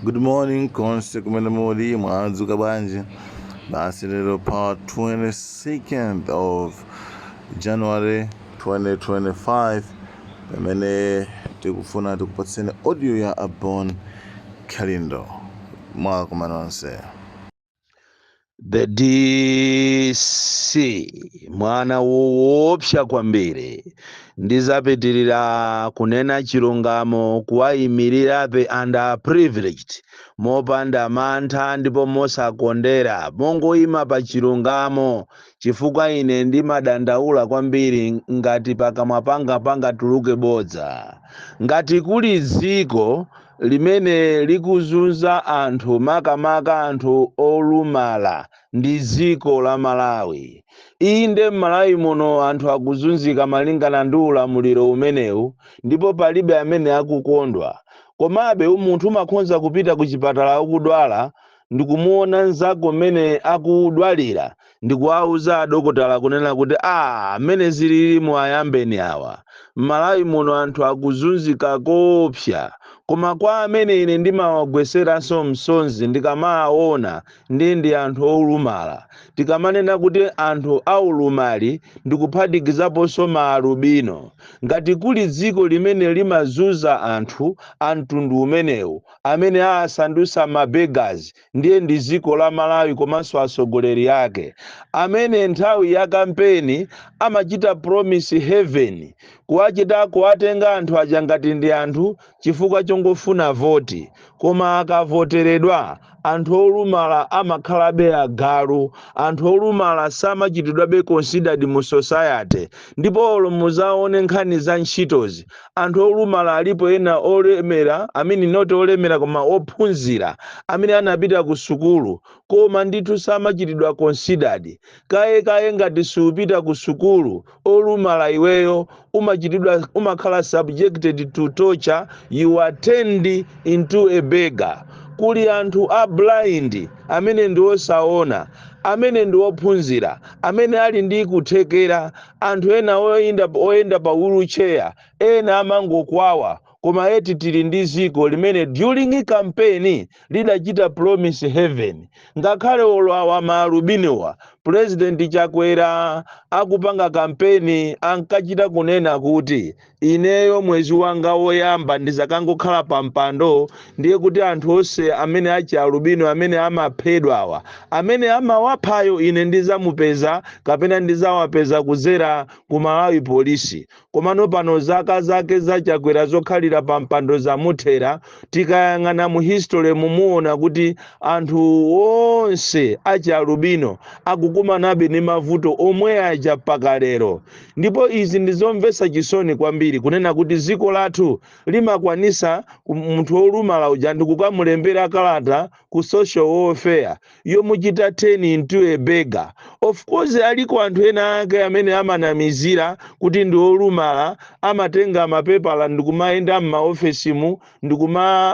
Good morning konse kumene muli, mwadzuka bwanji? Basi lero pa 22nd of January 2025, pamene tikufuna tikupatseni audio ya a Bon Kalindo. Mwakoma nonse. The DC, mwana woopsa kwambiri. Ndizapitirira kunena chilungamo, kuwayimirira the underprivileged mopanda mantha ndipo mosakondera, mongoyima pa chilungamo, chifukwa ine ndimadandaula kwambiri ngati pakamwa panga pangatuluke bodza. Ngati kuli dziko limene likuzunza anthu, makamaka anthu olumala, ndi dziko la Malawi. Inde, m'Malawi muno anthu akuzunzika malingana ndi ulamuliro umenewu, ndipo palibe amene akukondwa. Komabe munthu umakhonza kupita ku chipatala ukudwala, ndikumuona mnzako mmene akudwalira, ndikuwauza adokotala kunena kuti, "A mmene zililimu, ayambeni awa." M'Malawi muno anthu akuzunzika koopsa, koma kwa amene ine ndimawagweseranso msonzi ndikamawaona ndi anthu olumala. Tikamanena kuti anthu aulumali, ndikuphatikizaponso maalubino. Ngati kuli dziko limene limazunza anthu a mtundu umenewu, amene aasandutsa mabeggars, ndiye ndi dziko la Malawi, komanso atsogoleri ake amene nthawi ya kampeni amachita promise heaven, kuwachita kuwatenga anthu aja ngati ndi anthu chifukwa chongofuna voti. Koma akavoteredwa, anthu olumala amakhalabe agalu. Anthu olumala samachitidwabe considered mu society. Ndipo olo muzaone nkhani za ntchitozi, anthu olumala alipo ena olemera, amene not olemera koma ophunzira, amene anapita ku sukulu, koma ndithu samachitidwa considered. Kaye kaye ngati siupita ku sukulu olumala iweyo, umachitidwa, umakhala subjected to torture, you are turned into a beggar. Kuli anthu a blind amene ndi osaona, amene ndi ophunzira, amene ali ndi kuthekera. Anthu ena oyenda pa wheelchair, ena amangokwawa. Koma eti tili ndi ziko limene during campaign lidachita promise heaven. Ngakhale olo awa maalubinowa, President Chakwera akupanga kampeni ankachita kunena kuti, "Ineyo mwezi wanga woyamba ndizakangokhala pa mpando, ndiye kuti anthu onse amene achi alubino amene amaphedwawa, amene amawaphayo, ine ndizamupeza kapena ndizawapeza kudzera ku Malawi Polisi." Komano pano zaka zake zaChakwera zokhalira pa mpando zamuthera. Tikayang'ana mu history, mumuona kuti anthu onse achi alubino akukumanabe ndi mavuto omwe aja mpaka lero. Ndipo izi ndizomvetsa chisoni kwambiri, kunena kuti dziko lathu limakwanisa munthu wolumala uja ndikukamulembera kalata ku social welfare yomuchita turn into a beggar. Of course aliko anthu ena ake amene amanamizira kuti ndi olumala, amatenga mapepala ndikumayenda m'maofesimu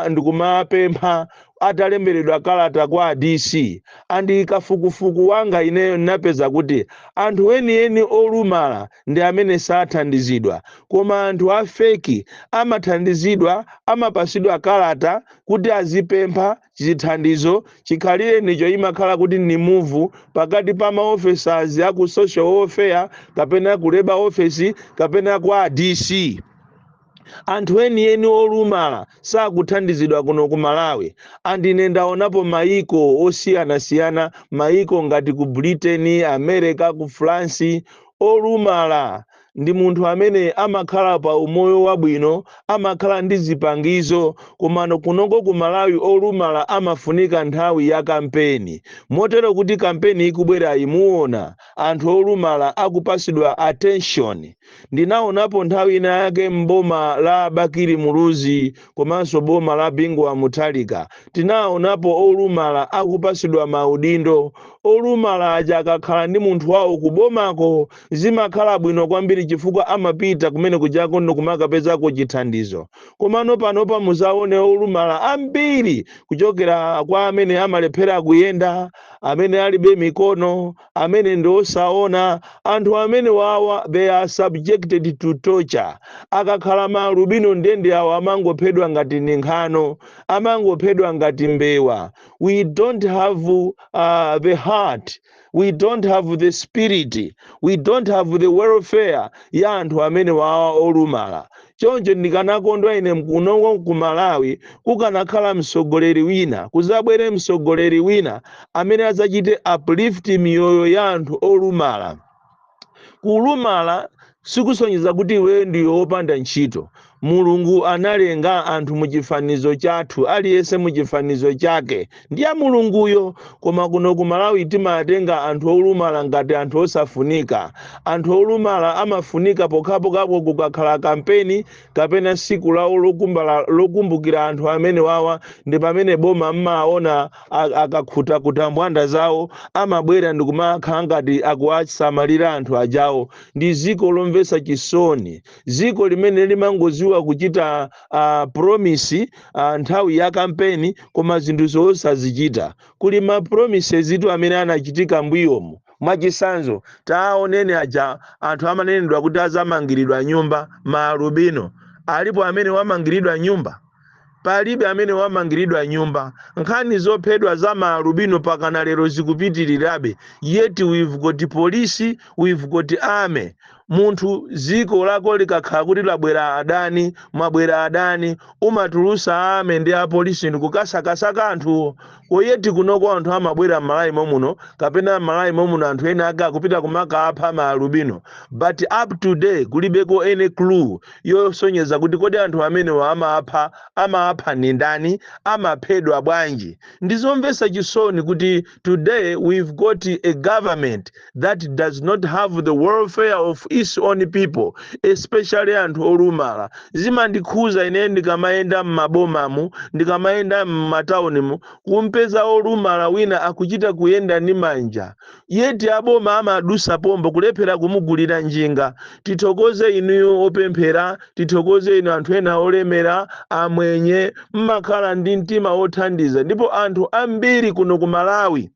ndikumapempha atalemberedwa kalata kwa DC. And kafukufuku wanga ineyo ndinapeza kuti anthu enieni olumala ndi amene sathandizidwa, koma anthu a fake amathandizidwa, amapasidwa kalata kuti azipempha chithandizo. Chikhalire nicho imakhala kuti ni move pakati pa maofficers aku social welfare kapena ku labor office kapena kwa DC. Anthu enieni olumala sakuthandizidwa kuno ku Malawi. And ine ndaonapo maiko osiyanasiyana, maiko ngati ku Britain, America, ku France, olumala ndi munthu amene amakhala pa umoyo wabwino, amakhala ndi zipangizo. Komano kunoko ku Malawi olumala amafunika nthawi ya kampeni, motero kuti kampeni ikubwera imuona anthu olumala akupasidwa attention. Ndinaonapo nthawi ina yake mboma la Bakili Muluzi komanso boma la Bingu wa Mutharika, tinaonapo olumala akupasidwa maudindo. Olumala aja akakhala ndi munthu wawo kubomako, zimakhala bwino kwambiri, chifukwa amapita kumene kujako ndikumakapezako chithandizo. Komano panopa muzaone olumala ambiri, kuchokera kwa amene amalephera kuyenda. Amene alibe mikono, amene ndi osaona, anthu amene wawa, they are subjected to torture. Akakhala maalubino, ndende awo amangophedwa ngati ninkhano, amangophedwa ngati mbewa. We don't have the heart, we don't have the spirit, we don't have the welfare ya anthu amene wawa olumala. Choncho ndikanakondwa ine kunoko ku Malawi kukanakhala mtsogoleri wina, kuzabwere mtsogoleri wina amene adzachite uplift miyoyo ya anthu olumala. Kulumala sikusonyeza kuti iweyo ndiwe wopanda ntchito. Mulungu analenga anthu muchifanizo chathu, aliyense muchifanizo chake ndiye Mulunguyo. Koma kuno ku Malawi timatenga anthu olumala ngati anthu osafunika. Anthu olumala amafunika pokhapokhapo kukakhala kampeni kapena siku lawo lokumbukira anthu amene wawa, ndi pamene boma mmaona akakhuta kutambwanda zawo, amabwera ndikumakhala ngati akuwasamalira anthu ajawo. Ndi ziko lomvetsa chisoni, ziko limene limangoziwa kuchita promise nthawi ya kampeni, koma zinthu zosazichita. Kuli ma promises itu amene anachitika mbuyomu. Mwachisanzo, taoneni aja anthu amanenedwa kuti azamangiridwa nyumba, maalubino. Alipo amene wamangiridwa nyumba? Palibe amene wamangiridwa nyumba. Nkhani zophedwa za maalubino pakana lero zikupitirirabe, yet we've got police, we've got army. Munthu ziko lako likakhala kuti labwera adani, mwabwera adani, umatulusa army ndi apolisi ndikukasakasaka anthuwo. Ko yet kunoko anthu amabwera m'Malawi momuno, kapena m'Malawi momuno anthu ena ake akupita kumakapha maalubino, but up to day kulibeko any clue yosonyeza kuti kodi anthu amenewa amapha ni ndani, amaphedwa bwanji? Ndizomvetsa chisoni kuti today we've got a government that does not have the welfare of its own people, especially anthu olumala. Zimandikhuza ine ndikamayenda m'mabomamu, ndikamayenda m'mataunimu, kumpeza olumala wina akuchita kuyenda ndi manja, yet aboma amadusa pombo kulephera kumugulira njinga. Tithokoze inuyo opemphera, tithokoze inu anthu ena olemera, amwenye, mmakhala ndi mtima wothandiza. Ndipo anthu ambiri kuno ku Malawi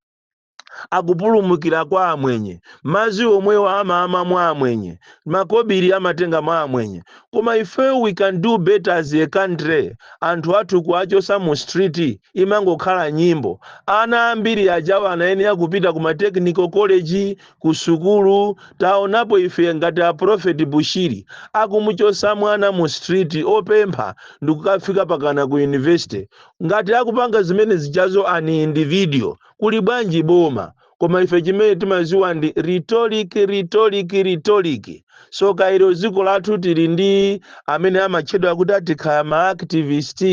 akupulumukira kwa amwenye. Madzi omwewo amamwa mwa amwenye, makobiri amatenga mwa amwenye. Koma ife we can do better as a country. Anthu athu kuachosa mu street imangokhala nyimbo. Ana ambiri ajawo anayenera kupita kuma technical college, ku sukulu. Taonapo ife ngati a Prophet Bushiri akumuchosa mwana mu street opempha ndikukafika pakana ku university. Ngati akupanga zimene zijazo ani individual, kuli bwanji boma? Koma ife chimene timaziwa ndi rhetoric, rhetoric, rhetoric. So kairo dziko lathu tili ndi amene amatchedwa kuti atikhala ma activist,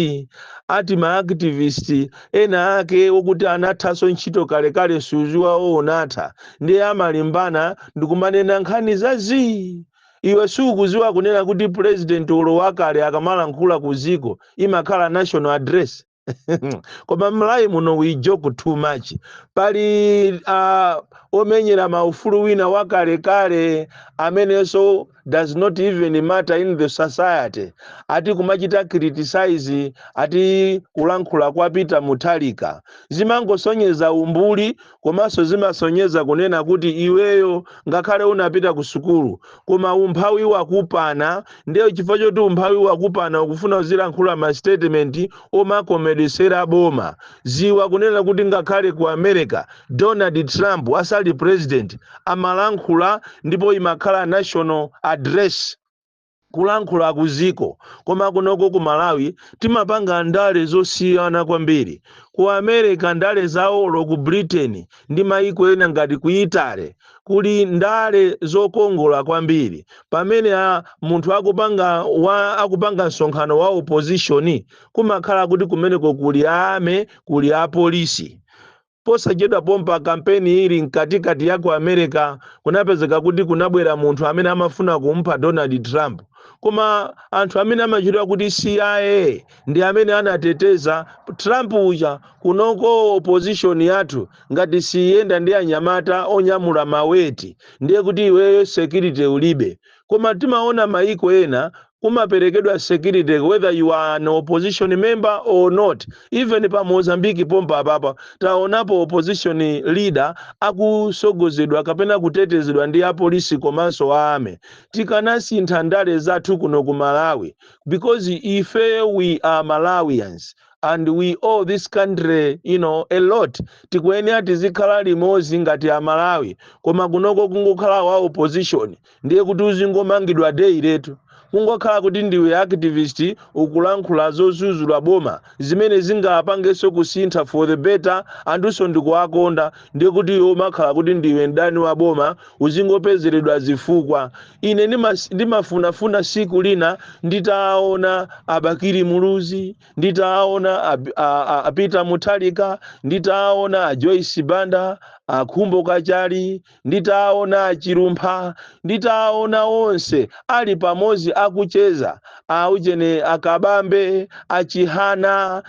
ati ma activist ena ake wokuti anathanso ntchito kalekale, suziwawo unatha, ndiye amalimbana ndikumanena nkhani zazii. Iwe sukuziwa kunena kuti president ulo wakale akamalankhula ku ziko imakhala national address. Koma m'Malawi muno we joke too much. Pali omenyera maufulu wina wakalekale amenenso does not even matter in the society, ati kumachita criticize ati kulankhula kwa Peter Mutharika. Zimangosonyeza umbuli, komanso zimasonyeza kunena kuti iweyo ngakhale unapita ku sukulu, koma umphawi wakupana. Ndiye chifukwa choti umphawi wakupana, ukufuna uzilankhula ma statement omakomedesera boma. Ziwa kunena kuti ngakhale ku America Donald Trump asali president amalankhula, ndipo imakhala national address, kulankhula kuziko. Koma kunoko ku Malawi timapanga ndale zosiyana kwambiri. Ku America ndale zawo, ku Britain ndi maiko ena ngati ku Italy, kuli ndale zokongola kwambiri. Pamene munthu akupanga msonkhano wa opposition, kumakhala kuti kumeneko kuli army, kuli apolisi. Posachedwa pompa, kampeni ili mkatikati ya ku America, kunapezeka kuti kunabwera munthu amene amafuna kumpha Donald Trump, koma anthu amene amachitwa kuti CIA ndi amene anateteza Trump uja. Kunoko opposition yathu ngati siyenda ndi anyamata onyamula maweti, ndiye kuti iweyo security ulibe. Koma timaona maiko ena. Kumaperekedwa security whether you are an opposition member or not. Even pa Mozambique pompa apapa taonapo opposition leader akusogozedwa kapena kutetezedwa ndi apolisi komanso a army. Tikanasintha ndale zathu kuno ku Malawi, because ife, we are Malawians and we owe this country a lot. Tikuyenera tizikhala limodzi ngati Amalawi. Koma kunoko kungokhala wa opposition ndiye kuti uzingomangidwa day letu. Kungokhala kuti ndiwe activist, ukulankhula zozuzula boma zimene zingapangenso kusintha for the better, anthunso ndikuwakonda, ndiye kuti iwe umakhala kuti ndiwe mdani wa boma, uzingopezeredwa zifukwa. Ine ndimafunafuna siku lina nditaona a Bakili Muluzi, nditaona a Peter Mutharika, nditaona a Joyce Banda, a Khumbo Kachali, nditaona a Chilumpha, nditaona onse ali pamodzi akucheza, auchene akabambe, achihana,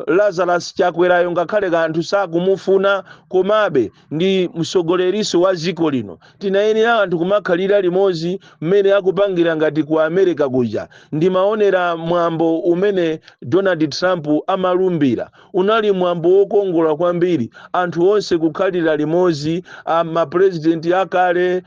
Lazarus Chakwerayo, ngakhale kanthu sakumufuna, komabe ndi msogoleriso wa dziko lino. Tinayenera anthu kumakhalira limodzi mmene akupangira ngati ku America kuja. Ndimaonera mwambo umene Donald Trump amalumbira, unali mwambo wokongola kwambiri, anthu onse kukhalira limodzi, mapurezidenti akale,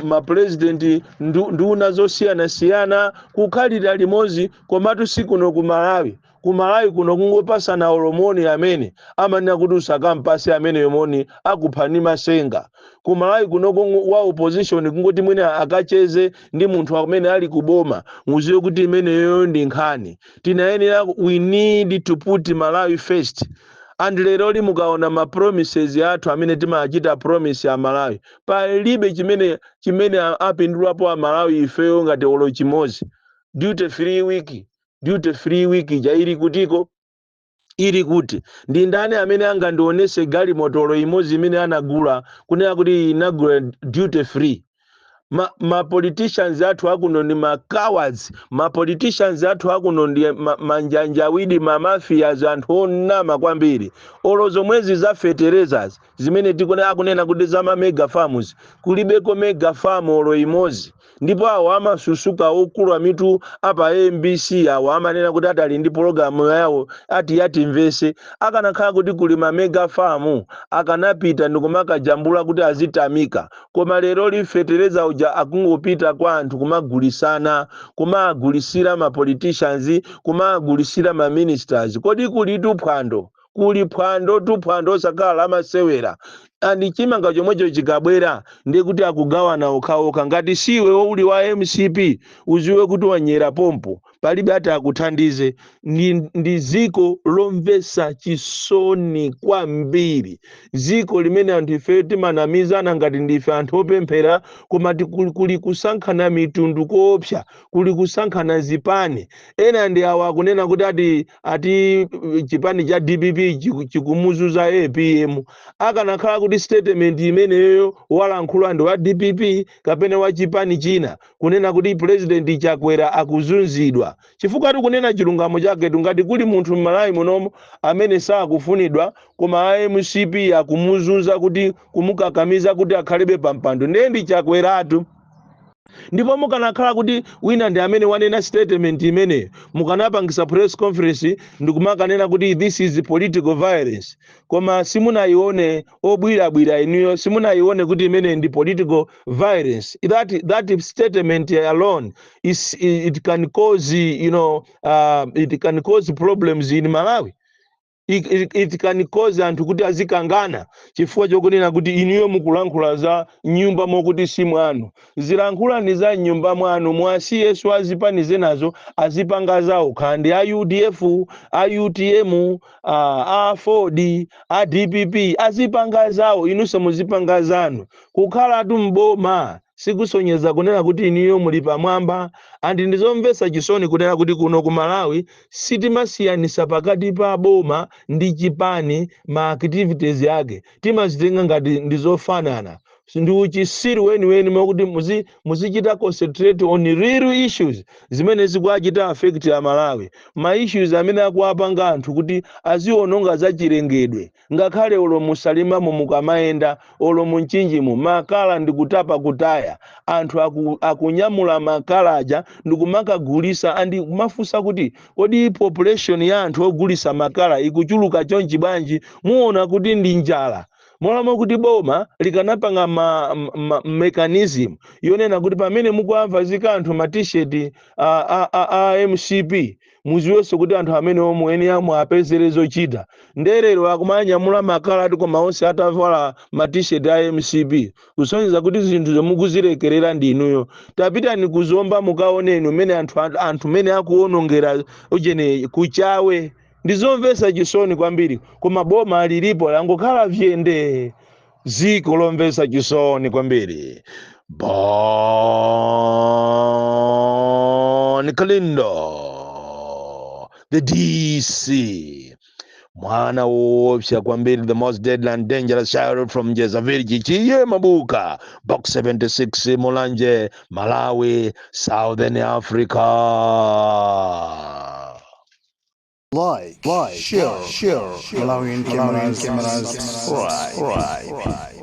mapurezidenti, nduna zosiyanasiyana kukhalira limodzi. Komatu sikuno ku Malawi. Ku Malawi kuno kungopasana olo moni, amene amanena kuti usakampase amene moni, akuphani masenga. Ku Malawi kuno wa opposition kungoti mwina akacheze ndi munthu amene ali kuboma, muziwe kuti imeneyo ndi nkhani. Tinayenera, we need to put Malawi first. And lero mukaona ma promises athu amene timachita promise a Malawi, palibe chimene apindulapo a Malawi ifeyo ngati olo chimodzi. Duty free week, duty free week ija ili kutiko? Ili kuti? Ndi ndani amene angandionese galimotolo imodzi imene anagula kunena kuti inagula duty free? Ma politicians athu akuno ndi ma cowards. Ma politicians athu akuno ndi manjanjawidi, ma mafias, anthu onama kwambiri. Olo zomwezi za fertilizers zimene tikune akunena kuti za ma mega farms, kulibeko mega farm olo imodzi. Ndipo awo amasusuka okulu mitu apa MBC, awo amanena kuti atali ndi pologalamu yawo ati yatimvese. Akanakhala kuti kuli ma mega farm, akanapita ndikumakajambula kuti azitamika. Koma lero li fetereza uja akungopita kwa anthu kumagulisana, kumagulisira ma politicians, kumagulisira ma ministers. Kodi kulitu phwando? Kuli phwando tu, phwando osakhala lamasewera. And chimanga chomwecho chikabwera, ndiye kuti akugawana okhaokha. Ngati siwe uli wa MCP, uziwe kuti wanyera pompo, palibe ati akuthandize. Ndi ziko lomvetsa chisoni kwambiri, ziko limene anthu ife timanamizana ngati ndife anthu opemphera, koma kuli kusankhana mitundu koopsa, kuli kusankhana zipani. Ena ndi awa akunena kuti ati chipani cha DPP chikumuzuza APM. Akanakhala kuti statement imeneyo walankhula ndi wa DPP kapena wa chipani china, kunena kuti President Chakwera akuzunzidwa, chifukwa tikunena chilungamo chake, tungati kuli munthu m'Malawi munomo amene sakufunidwa koma a MCP akumuzunza kuti kumukakamiza kuti akhalebe pampando, ndiye ndi Chakweratu. Ndipo mukanakhala kuti wina ndi amene wanena statement imeneyo, mukanapangisa press conference ndikumakanena kuti this is political violence. Koma simunayione, obwirabwira inuyo, simunayione kuti imene ndi political violence. That statement alone is, it can cause problems in Malawi. It can cause anthu kuti azikangana chifukwa chokunena kuti inuyo mukulankhula za nyumba mokuti si mwanu. Zilankhulani za nyumba mwanu, mwasiyesu azipani zenazo azipanga zawo, kandi a UDF, a UTM, a AFORD, a DPP, azipanga zawo, inunso muzipanga zanu. Kukhalatu mboma sikusonyeza kunena kuti iniyo muli pamwamba. And ndizomvetsa chisoni kunena kuti kuno ku Malawi sitimasiyanisa pakati pa boma ndi chipani. Ma activities yake timazitenga ngati ndizofanana. Ndi uchisiru weniweni mwakuti muzichita concentrate on real issues zimene zikuachita affect Amalawi, ma issues amene akuapanga anthu kuti aziononga zachilengedwe. Ngakhale olo musalimamo, mukamayenda olo munchinjimo, makala ndikutapa kutaya, anthu akunyamula makala aja ndikumakagulisa. Andi kumafunsa kuti kodi population ya anthu ogulisa makala ikuchuluka chonchi bwanji? Muona kuti ndi njala. Molamo kuti boma likanapanga ma mechanism yonena kuti pamene mukuamva zikanthu ma T-shirt a MCP, muziwenso kuti anthu amene omwe eni amwe apezere zochita. Nderero akumanyamula makala ati, koma onse atavala ma T-shirt a MCP, kusonyeza kuti zinthu zomukuzilekerera ndi inuyo. Tapitani kuzomba, mukaoneni mmene anthu mene akuwonongera ujene kuchawe. Ndizomvetsa chisoni kwambiri, koma boma lilipo langokhala vyende. Ziko lomvetsa chisoni kwambiri. Bon Kalindo, the DC, mwana woopsa kwambiri, the most deadly and dangerous child from Jeza Village, Chiye Mabuka, Box 76, Mulanje, Malawi, Southern Africa. Like, share, Malawian cameras, subscribe.